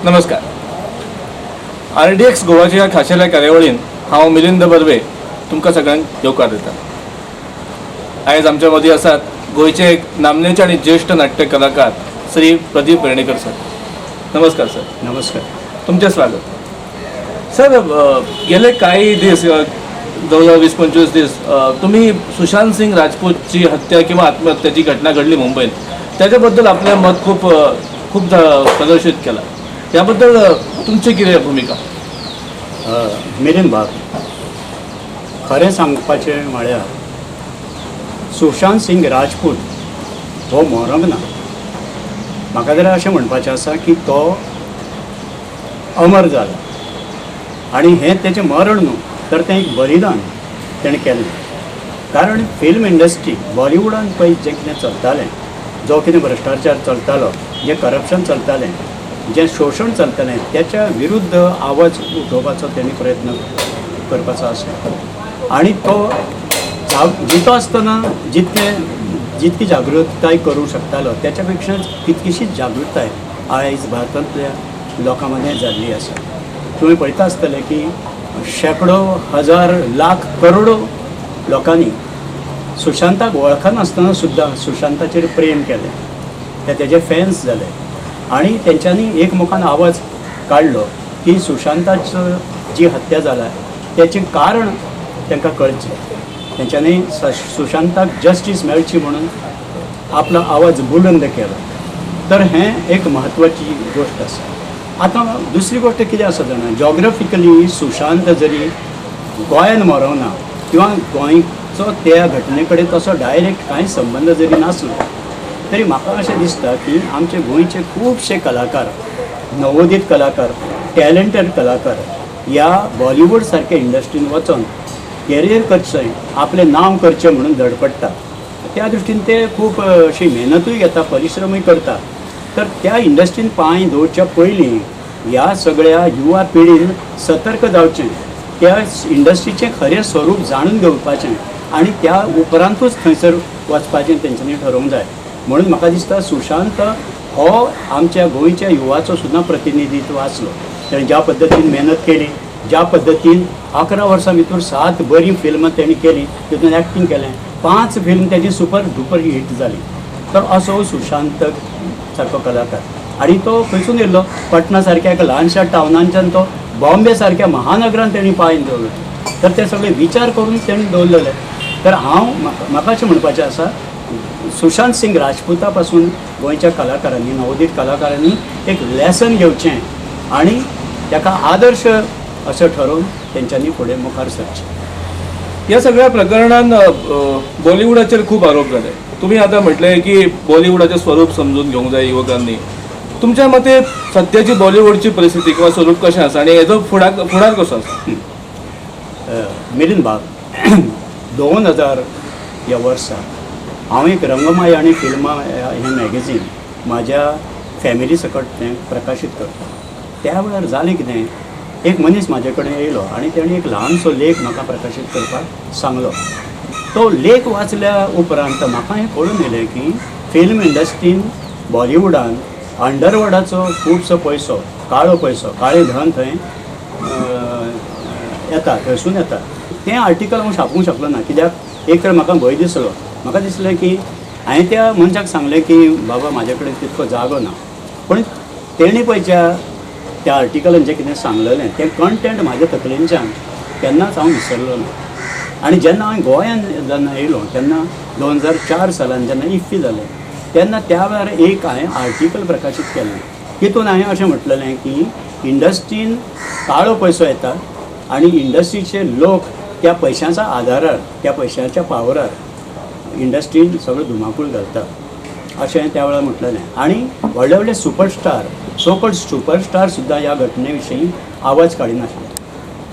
नमस्कार. आरडीएक्स गोवाच्या ह्या खाशेल्या कार्यावळीन हांव मिलिंद बर्वे तुमकां सगळ्यांक येवकार दिता. आयज आमच्या मदीं आसात गोंयचे एक नामनेचे आनी ज्येश्ठ नाट्य कलाकार श्री प्रदीप वेर्णेकर सर. नमस्कार सर. नमस्कार. तुमचें स्वागत सर. गेले काही दीस, जवळजवळ 20-25 दीस, तुम्ही सुशांत सिंग राजपूतची हत्या किंवा आत्महत्याची घटना घडली मुंबईत, त्याच्याबद्दल आपलं मत खूप खूप प्रदर्शित केलं. याबद्दल तुमची कितें भूमिका? मिलिंद बाब, खरें सांगपाचें म्हळ्यार सुशांत सिंग राजपूत हो मरोंक ना. म्हाका जाल्यार अशें म्हणपाचें आसा की तो अमर जाला आनी हें तेचें मरण न्हू, तर तें एक बलिदान तेणें केलें. कारण फिल्म इंडस्ट्री, बॉलिवूडान पळय जें कितें चलतालें, जो कितें भ्रश्टाचार चलतालो, जें करप्शन चलतालें, जें शोशण चलतालें, त्याच्या विरुद्ध आवाज उठोवपाचो तेणी प्रयत्न करपाचो आसलो आनी तो जितो आसतना जितकी जागृताय करूंक शकतालो, त्याच्या पेक्षा कितकीशीच जागृताय आयज भारतांतल्या लोकां मदें जाल्ली आसा. तुमी पळयता आसतले की शेंकडो, हजार, लाख, करोडो लोकांनी सुशांताक वळखनासतना सुद्दां सुशांताचेर प्रेम केलें, ते तेजे फॅन्स जाले आनी तेंच्यांनी एकमुखान आवाज काडलो की सुशांताचो जी हत्या जाला तेचें कारण तांकां कळचें. तेंच्यांनी सुशांताक जस्टीस मेळची म्हणून आपलो आवाज बुलंद केलो. तर हें एक म्हत्वाची गोश्ट आसा. आतां दुसरी गोश्ट कितें आसा जाणा, जॉग्राफिकली सुशांत जरी गोंयान मरोंक ना किंवा गोंयचो त्या घटने कडेन तसो डायरेक्ट कांय संबंद जरी नासलो, तरी म्हाका अशें दिसता की आमचे गोंयचे खुबशे कलाकार, नवोदीत कलाकार, टॅलंटेड कलाकार ह्या बॉलिवूड सारक्या इंडस्ट्रीन वचोन कॅरियर करचें, आपलें नांव करचें म्हणून धडपडटा. त्या दृश्टीन ते खूब अशी मेहनतूय घेता, परिश्रमूय करता. तर त्या इंडस्ट्रीन पांय दवरच्या पयलीं ह्या सगळ्या युवा पिढीन सतर्क जावचें, त्या इंडस्ट्रीचें खरें स्वरूप जाणून घेवपाचें आनी त्या उपरांतूच थंयसर वचपाचें तेंच्यांनी ठरोवंक जाय. म्हणून म्हाका दिसता, सुशांत हो आमच्या गोंयच्या युवाचो सुद्दां प्रतिनिधित्व आसलो. तेणें ज्या पद्दतीन मेहनत केली, ज्या पद्दतीन 11 वर्सां भितर सात बरीं फिल्मां तेणी केलीं, तितून एक्टींग केलें, पांच फिल्म तेजी सुपर डुपर हिट जाली, तर असो सुशांत सारको कलाकार. आनी तो खंयसून येयल्लो? पटना सारक्या एका ल्हानशा टावनांच्यान तो बॉम्बे सारक्या महानगरान तेणी पांय दवरलो. तर ते सगळे विचार करून तेणी दवरलेले. तर हांव म्हाका अशें म्हणपाचें आसा, सुशांत सिंग राजपुता पासून गोंयच्या कलाकारांनी, नवोदीत कलाकारांनी एक लेसन घेवचें आनी ताका आदर्श अशें ठरोवन तेंच्यांनी फुडें मुखार सरचें. ह्या सगळ्या प्रकरणान बॉलिवूडाचेर खूब आरोप जाले. तुम्ही आता म्हटले की बॉलिवूडाचें स्वरूप समजून घेवंक जाय युवकांनी. तुमच्या मते सद्याची बॉलिवूडची परिस्थिती किंवा स्वरूप कशें आसा आनी हेजो फुडार कसो आसा? मिलिंद बाब, 2000 ह्या वर्सा हांव एक रंगमाया आनी फिल्मां हें मॅगझीन म्हाज्या फॅमिली सकट तें प्रकाशीत करता. त्या वेळार जालें कितें, एक मनीस म्हाजे कडेन येयलो आनी तेणी एक ल्हानसो लेख म्हाका प्रकाशीत करपाक सांगलो. तो लेख वाचल्या उपरांत म्हाका हें कळून येयलें की फिल्म इंडस्ट्रीन, बॉलिवूडान अंडरवर्ल्डाचो खुबसो पयसो, काळो पयसो, काळें धन थंय येता, थंयसून येता. तें आर्टिकल हांव छापूंक शकलो ना. कित्याक? एक तर म्हाका भंय दिसलो. म्हाका दिसलें की हांवें त्या मनशाक सांगलें की बाबा, म्हाजे कडेन तितको जागो ना. पूण तेणी पळय ज्या त्या आर्टिकलान जें कितें सांगलेलें, तें कंटेंट म्हाज्या तकलेंच्यान केन्नाच हांव विसरलो ना. आनी जेन्ना हांवें गोंयान जेन्ना येयलो, तेन्ना 2004 सालान जेन्ना इफ्फी जालें, तेन्ना त्या वेळार एक हांवें आर्टिकल प्रकाशीत केल्लें. तितून हांवें अशें म्हटलेलें की इंडस्ट्रीन काळो पयसो येता आनी इंडस्ट्रीचे लोक त्या पयशांच्या आदारार, त्या पयशांच्या पावरार इंडस्ट्रीन सगळो धुमाकूळ घालता, अशें त्या वेळार म्हटलेलें. आनी व्हडले व्हडले सुपरस्टार, सो कॉल्ड सुपरस्टार सुद्दां ह्या घटने विशीं आवाज काडिनासले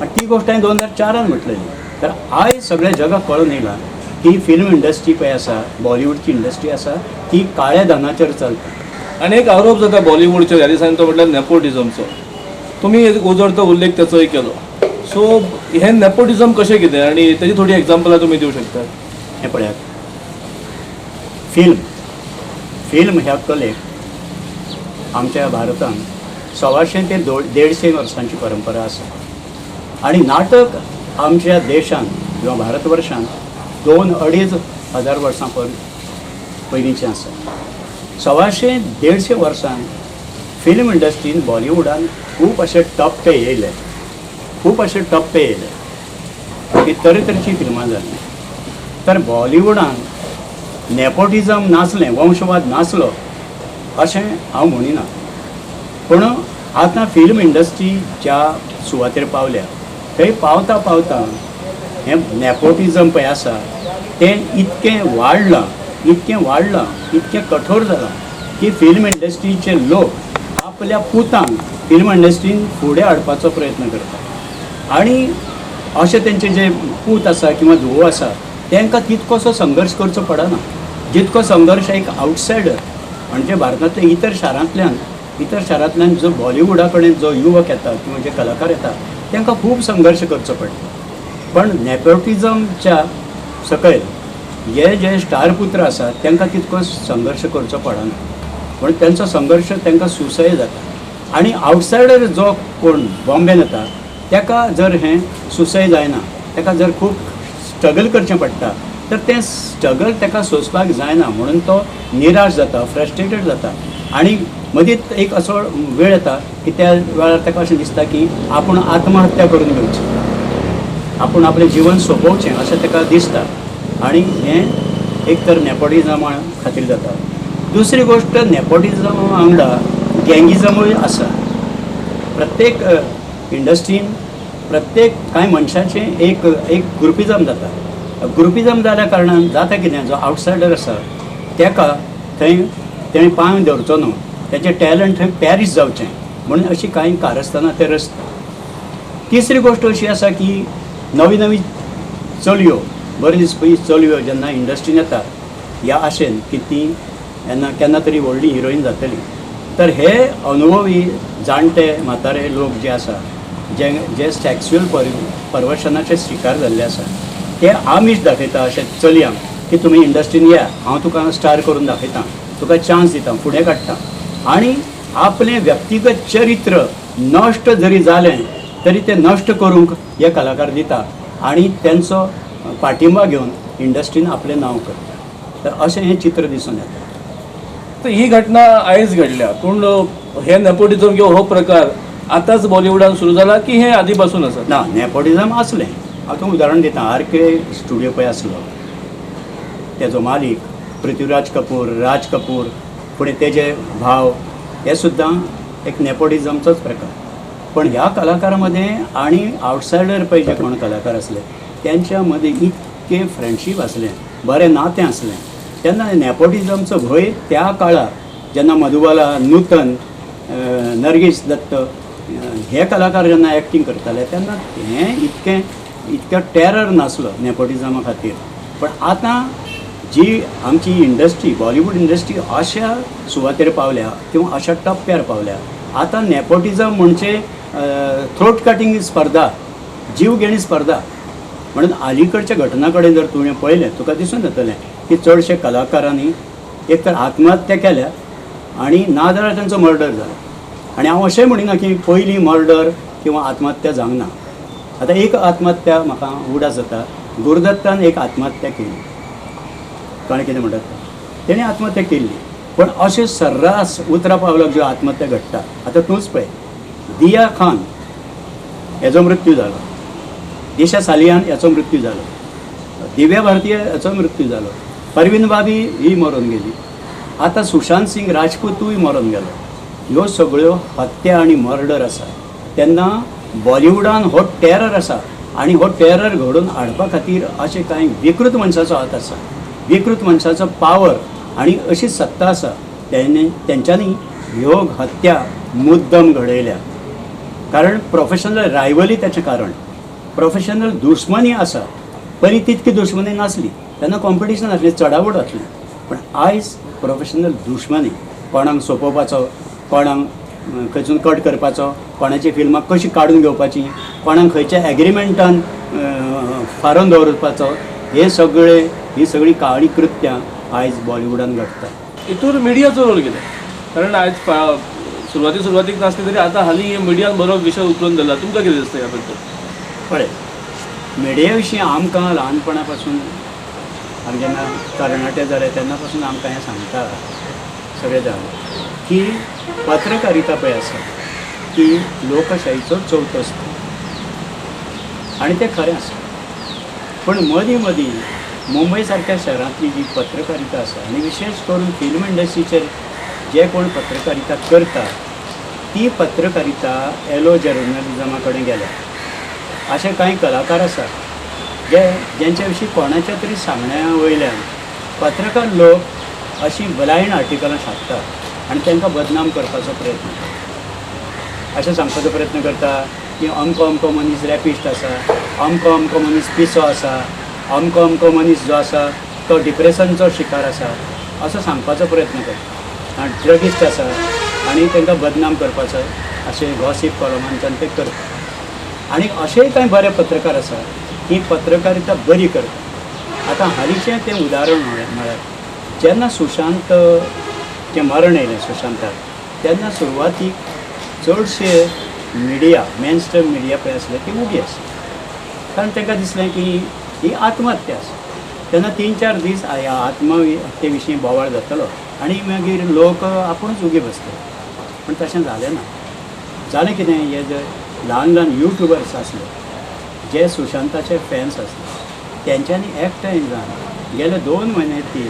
आनी ती गोश्ट हांवें 2004 म्हटलेली. तर आयज सगळ्या जगाक कळून येयलां की फिल्म इंडस्ट्री पळय आसा, बॉलिवूडची इंडस्ट्री आसा, ती काळ्या धनाचेर चलता. आनी एक आरोप जाता बॉलिवूडचेर ह्या दिसांनी, तो म्हटल्यार नेपोटिझमचो. तुमी एक उजळतो उल्लेख त्याचोय केलो. सो हें नेपोटिझम कशें कितें आनी तेजी थोडी एग्जाम्पलां तुमी दिवं शकतात? हें पळयात, फिल्म ह्या कलेक आमच्या भारतान 125 ते 150 वर्सांची परंपरा आसा आनी नाटक आमच्या देशान किंवा भारतवर्षान 2-2.5 हजार वर्सां पयलींचें आसा. 125-150 वर्सां फिल्म इंडस्ट्रीन, बॉलिवूडान खूब अशे टप्पे येयले, खूब अशे टप्पे येयले की तरेतरेचीं फिल्मां जालीं. तर बॉलिवूडान नेपोटिजम नासलें, वंशवाद नासलो अशें हांव म्हणिना, पूण आतां फिल्म इंडस्ट्री ज्या सुवातेर पावल्या थंय पावता पावता हें नेपोटिजम पळय आसा तें इतकें वाडलां, इतकें वाडलां, इतकें कठोर जालां की फिल्म इंडस्ट्रीचे लोक आपल्या पुतांक फिल्म इंडस्ट्रीन फुडें हाडपाचो प्रयत्न करता आनी अशे तेंचे जे पूत आसा किंवा धुवो आसा तांकां तितकोसो संघर्श करचो पडना जितको संघर्श एक आवटसायडर, म्हणजे भारतांतल्या इतर शारांतल्यान जो बॉलिवुडा कडेन जो युवक येता किंवा जे कलाकार येता तांकां खूब संघर्श करचो पडटा. पण नेपोटिजमच्या सकयल हे जे स्टार पुत्र आसात तांकां तितको संघर्श करचो पडना, पूण तेंचो संघर्श तांकां सुसह्य जाता आनी आवटसायडर जो कोण बॉम्बेन येता ताका जर हें सुसह्य जायना, ताका जर खूब स्ट्रगल करचें पडटा तर तें स्ट्रगल ताका सोंसपाक जायना म्हणून तो निराश जाता, फ्रस्ट्रेटेड जाता आनी मदींच एक असो वेळ येता की त्या वेळार ताका अशें दिसता की आपूण आत्महत्या करून घेवची, आपूण आपलें जिवन सोंपोवचें अशें ताका दिसता. आनी हें एक तर नेपोटिजमा खातीर जाता. दुसरी गोश्ट, नेपोटिजमा वांगडा गँगिजमूय आसा. प्रत्येक इंडस्ट्रीन प्रत्येक कांय मनशाचें एक एक ग्रुपिजम जाता. ग्रुपिजम जाल्या कारणान जाता कितें, जो आवटसायडर आसा ताका थंय तेणें पांय दवरचो न्हू, तेचें टॅलंट थंय पॅरीश जावचें म्हणून अशीं कांय कारस्थानां ते रचता. तिसरी गोश्ट अशी आसा की नवी नवी चलयो, बरीच पयली चलयो जेन्ना इंडस्ट्रीन येता ह्या आशेन की ती केन्ना केन्ना तरी व्हडली हिरोईन जातली, तर हे अनुभवी जाणटे म्हातारे लोक जे आसा, जे जे सॅक्स्युअल परवर्शनाचे शिकार जाल्ले आसा, ते आमीश दाखयता अशे चलयांक की तुमी इंडस्ट्रीन या, हांव तुका स्टार करून दाखयता, तुका चान्स दिता, फुडें काडटा. आनी आपलें व्यक्तिगत चरित्र नश्ट जरी जालें तरी तें नश्ट करूंक हे कलाकार दिता आनी तेंचो पाठिंबा घेवन इंडस्ट्रीन आपलें नांव करता. तर अशें हें चित्र दिसून येता. तर ही घटना आयज घडल्या, पूण हे नेपोटिझम किंवा हो प्रकार आतांच बॉलिवूडान सुरू जाला की हे आदी पासून आसा? ना, नेपोटिजम आसलें. हांव तुका उदाहरण दिता. आर के स्टुडियो पळय आसलो, तेजो मालीक पृथ्वीराज कपूर, राज कपूर, फुडें तेजे भाव, हे सुद्दां एक नेपोटिजमचोच प्रकार. पण ह्या कलाकारां मदें आनी आवटसायडर पळय जे कोण कलाकार आसले तेंच्या मदें इतकें फ्रेंडशीप आसलें, बरें नातें आसलें, तेन्ना नेपोटिजमचो भंय त्या काळार जेन्ना मधुबाला, नूतन, नरगीस दत्त हे कलाकार जेन्ना एक्टींग करताले तेन्ना हें इतकें इतकें टेरर नासलो नेपोटिजमा खातीर. पण आतां जी आमची इंडस्ट्री, बॉलिवूड इंडस्ट्री अशा सुवातेर पावल्या किंवा अशा टप्प्यार पावल्या, आतां नेपोटिजम म्हणजे थ्रोट कटिंग स्पर्धा, जीव घेणी स्पर्धा. म्हणून अलीकडच्या घटना कडेन जर तुवें पळयलें, तुका दिसून येतलें की चडशे कलाकारांनी एक तर आत्महत्या केल्या आनी नाजाल्यार तांचो मर्डर जाला. आनी हांव अशेंय म्हणिना की पयलीं मर्डर किंवा आत्महत्या जावंक ना. आतां एक आत्महत्या म्हाका उगडास जाता, गुरुदत्तान एक आत्महत्या केली. कळ्ळें कितें म्हणटात? तेणें आत्महत्या केल्ली. पण अशें सर्रास उतरा पावलाक ज्यो आत्महत्या घडटा, आतां तूंच पळय, दिया खान हेजो मृत्यू जालो, दिशा सालियान याचो मृत्यू जालो, दिव्या भारती हाचो मृत्यू जालो, परवीन बाबी ही मरून गेली, आतां सुशांत सिंग राजपूतूय मरून गेलो. ह्यो सगळ्यो हत्या आनी मर्डर आसा. तेन्ना बॉलिवूडान हो टेरर आसा आनी हो टेरर घडोवन हाडपा खातीर अशें कांय विकृत मनशाचो हात आसा, विकृत मनशाचो पावर आनी अशी सत्ता आसा, तेणे तेंच्यांनी ह्यो हत्या मुद्दम घडयल्या. कारण प्रोफेशनल रायवली ताचें कारण, प्रोफेशनल दुश्मनी आसा. पयलीं तितकी दुश्मनी नासली, तेन्ना कॉम्पिटिशन आसलें, चडावड आसलें, पण आयज प्रोफेशनल दुश्मनी, कोणाक सोंपोवपाचो, कोणाक खंयसून कट करपाचो, कोणाची फिल्मां कशी काडून घेवपाची, कोणाक खंयच्या एग्रीमेंटान फारोवन दवरपाचो, हे सगळे ही सगळीं काळी कृत्यां आयज बॉलिवूडान घडटा. हितूर मिडियाचो रोल कितें? कारण आयज सुरवाती सुरवातीक नासली तरी आतां हालीं मिडियान बरो विशय उखलून धरला. तुमकां कितें दिसता ह्या बद्दल? पळय, मिडिया विशीं आमकां ल्हानपणा पासून, आमी जेन्ना तरणाटे जाले तेन्ना पासून आमकां हें सांगता सगळे जाण की पत्रकारिता पळय आसा की लोकशाहीचो चवथो स्तंभ, आनी तें खरें आसा. पूण मदीं मदीं मुंबय सारक्या शहरांतली जी पत्रकारिता आसा आनी विशेश करून फिल्म इंडस्ट्रीचेर जे कोण पत्रकारिता करता ती पत्रकारिता येलो जर्नलिजमा कडेन गेल्या. अशे कांय कलाकार आसात जे जेंच्या विशीं कोणाच्या तरी सांगण्या वयल्यान पत्रकार लोक अशी ब्लायंड आर्टिकलां छापतात आनी तांकां बदनाम करपाचो प्रयत्न करता. अशें सांगपाचो प्रयत्न करता की अमको अमको मनीस रॅपिस्ट आसा, अमको अमको मनीस पिसो आसा, अमको अमको मनीस जो आसा तो डिप्रेशनचो शिकार आसा, असो सांगपाचो प्रयत्न करता. आनी ड्रगिस्ट आसा आनी तांकां बदनाम करपाचो अशें गॉसीप कॉलमांच्यान ते करता. आनी अशेंय कांय बरे पत्रकार आसा की पत्रकारिता बरी करता. आतां हालींचें तें उदाहरण म्हळ्यार जेन्ना सुशांत जें मरण येयलें सुशांताक तेन्ना सुरवातीक चडशे मिडिया, मेन स्ट्रीम मिडिया पळय आसले ती उगी आसली, कारण तांकां दिसलें की ही आत्महत्या आसा. तेन्ना 3-4 दीस ह्या आत्महत्ये विशीं बोवाळ जातलो आनी मागीर लोक आपुणूच उगी बसतले. पूण तशें जालें ना. जालें कितें, हे जे ल्हान ल्हान यूट्यूबर्स आसले जे सुशांताचे फॅन्स आसले तेंच्यांनी एकठांय जावन गेले 2 म्हयने ती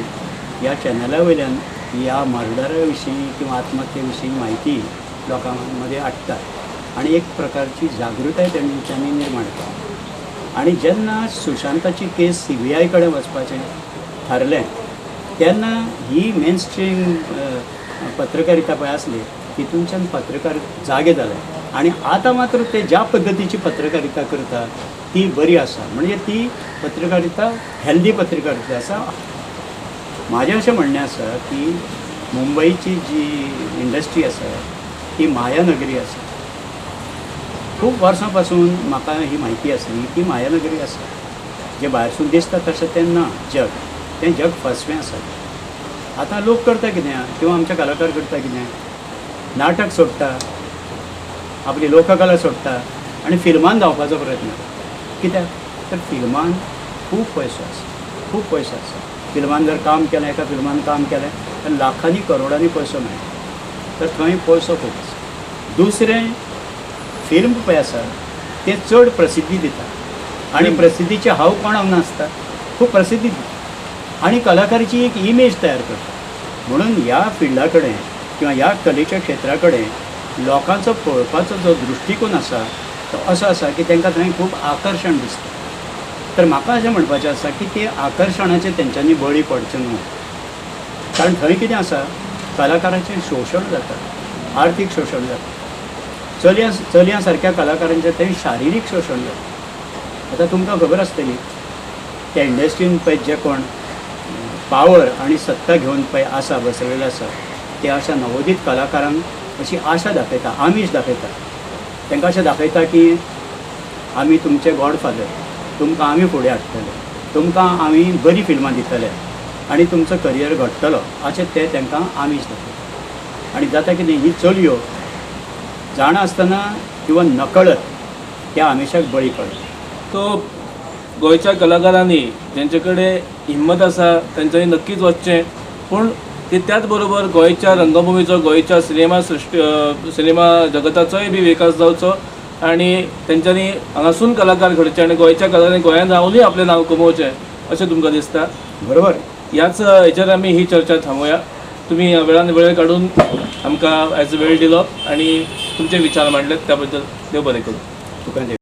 ह्या चॅनला वयल्यान ह्या मर्डरा विशीं किंवा आत्महत्ये विशीं म्हायती लोकां मदें हाडटात आनी एक प्रकारची जागृताय तेंच्यांनी निर्माण केली. आनी जेन्ना सुशांताची केस CBI कडेन वचपाचें थारलें तेन्ना ही मेन स्ट्रीम पत्रकारिता पळय आसली तितूनच्यान पत्रकार जागे जाले आनी आतां मात्र ते ज्या पद्दतीची पत्रकारिता करता ती बरी आसा, म्हणजे ती पत्रकारिता हेल्दी पत्रकारिता आसा. म्हाजें अशें म्हणणें आसा की मुंबयची जी इंडस्ट्री आसा ती मायानगरी आसा. खूब वर्सां पासून म्हाका ही म्हायती आसली की मायानगरी आसा, जें भायरसून दिसता तशें तें ना, जग तें जग फसवें आसा. आतां लोक करता कितें किंवा आमचे कलाकार करता कितें, नाटक सोडटा, आपली लोककला सोडटा आनी फिल्मान धांवपाचो प्रयत्न करता. कित्याक तर फिल्मान खूब पयसो आसा, खूब पयसो आसा. फिल्मान जर काम केलें, एका फिल्मान काम केलें तर लाखांनी करोडांनी पयसो मेळटा, तर थंय पयसो खूब आसा. दुसरें, फिल्म पळय आसा तें चड प्रसिद्धी दिता आनी प्रसिद्धीची हाव कोणाक नासता, खूब प्रसिद्धी दिता आनी कलाकाराची एक इमेज तयार करता. म्हणून ह्या फिल्डा कडेन किंवा ह्या कलेच्या क्षेत्रा कडेन लोकांचो पळोवपाचो जो दृश्टिकोन आसा तो असो आसा की तांकां थंय खूब आकर्शण दिसता. तर म्हाका अशें म्हणपाचें आसा की ते आकर्शणाचें तेंच्यांनी बळी पडचें न्हू, कारण थंय कितें आसा, कलाकाराचें शोशण जाता, आर्थीक शोशण जाता, चलयां सारक्या कलाकारांचें थंय शारिरीक शोशण जाता. आतां तुमकां खबर आसतली त्या इंडस्ट्रीन पळय जे कोण पावर आनी सत्ता घेवन पळय आसा, बसलेले आसा, ते अशा नवोदीत कलाकारांक अशी आशा दाखयता, आमीश दाखयता. तांकां अशें दाखयता की आमी तुमचे गॉडफादर, तुमकां आमी फुडें हाडटले, तुमकां आमी बरीं फिल्मां दितले आनी तुमचो करियर घडटलो, अशें ते तांकां आमीश दाखयता. आनी जाता कितें, ही चलयो जाणा आसतना किंवा नकळत त्या आमिशाक बळी पडटा. तो गोंयच्या कलाकारांनी जेंचे कडेन हिम्मत आसा तेंच्यांनी नक्कीच वचचें, पूण ते त्याच बरोबर गोंयच्या रंगभुमीचो, गोंयच्या सिनेमा सृश्टी, सिनेमा जगताचोय बी विकास जावचो आनी तेंच्यांनी हांगासून कलाकार घडचे आनी गोंयच्या कलाकारांनी गोंयांत रावनूय आपलें नांव कमोवचें अशें तुमकां दिसता. बरोबर. ह्याच हेचेर आमी ही चर्चा थांबोवया. तुमी वेळान वेळ काडून आमकां एज वेळ दिलो आनी तुमचे विचार मांडले त्या बद्दल देव बरें करूं. तुका.